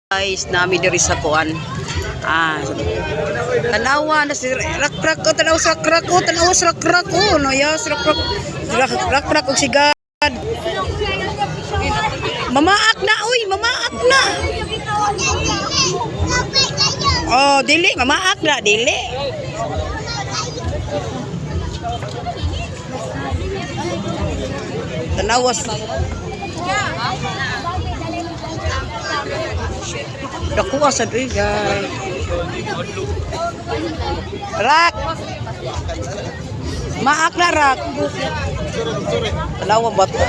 Guys, nami diri sa kuan. Ah, tanawa na si Rakrak o, tanawa sa Rakrak o, tanawa sa Rakrak o, no ya, sa Rakrak. Rakrak og sigad. Mamaak na oy, mamaak na. Oh, dili, mamaak na, dili. Tanawas. Dakuha sa duy, guys. Rak! Maak na, rak! Tanawa bata.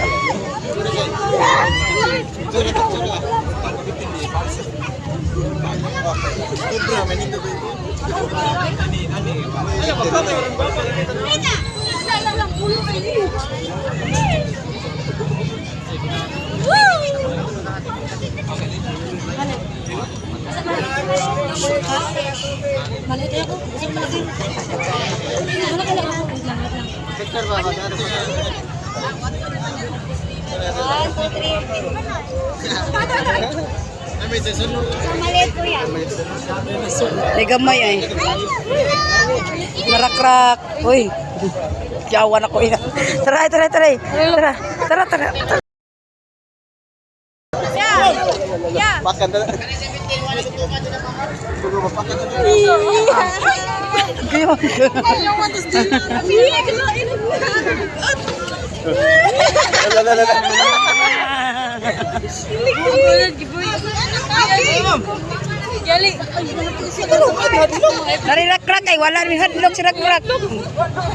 Maliit ako. Gusto ko malaki. Malaki lang ako. Wait lang, wait lang. One, two, three. So, maliit ko yan. May gamay ay. Narakrak. Uy. Yawan ako ina. Tara, tara, tara. Tara, tara, tara. Tara. Narirakrak ay wala rin hadlok si rakrak.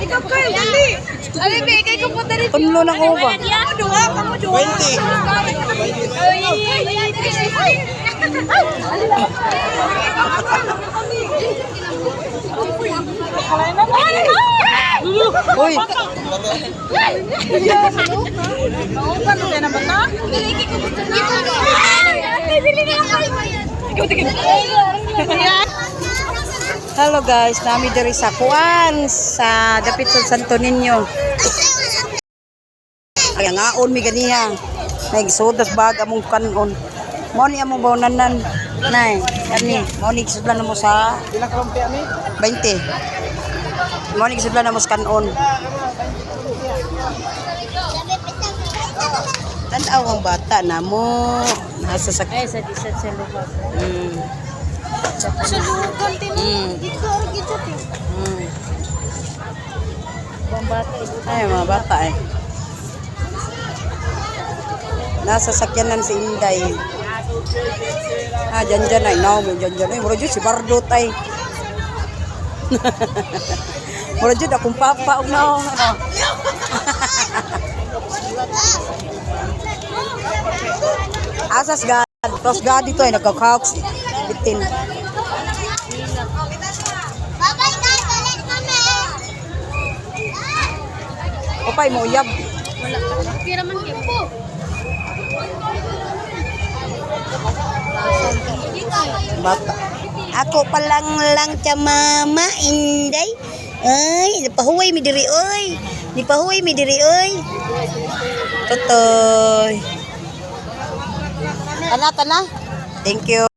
Ikaw kayo, dali. Ali, be, kay ko punta rin. Tunlo na ko ba? Kamu duha, kamu duha. 20. Uy, hello guys, nami diri sa kuan sa dapit sa Santo Niño. Ay ngaon mi ganiha. Nagsudas bag among kanon. Mo ni among bawnanan. Nay, kani mo ni gisudlan mo sa Ilang kalumpia mi? 20. Mo ni gisudlan mo sa kanon. Tan-aw ang bata na mo. Nasa sa Ay, sa disat sa lugar. Sa lugar, Dito, dito. Bambata. Ay, mga bata eh. Nasa sakyanan si Inday. Ah, dyan dyan ay. Naomi, dyan dyan ay. Mura dyan, si Bardot ay. Mura dyan, akong papa. Og nao. Ano? Asas God. Cross God dito ay. Nagkakaks. Bitin. Babay guys, balik kami. Upay mo uyab. Wala. Pira man kayo po. Bata. Ako pa lang lang ka mama, Inday. Ay, napahuway mi diri oy. Nipahuway mi diri oy. Totoy. Tana, tana. Thank you.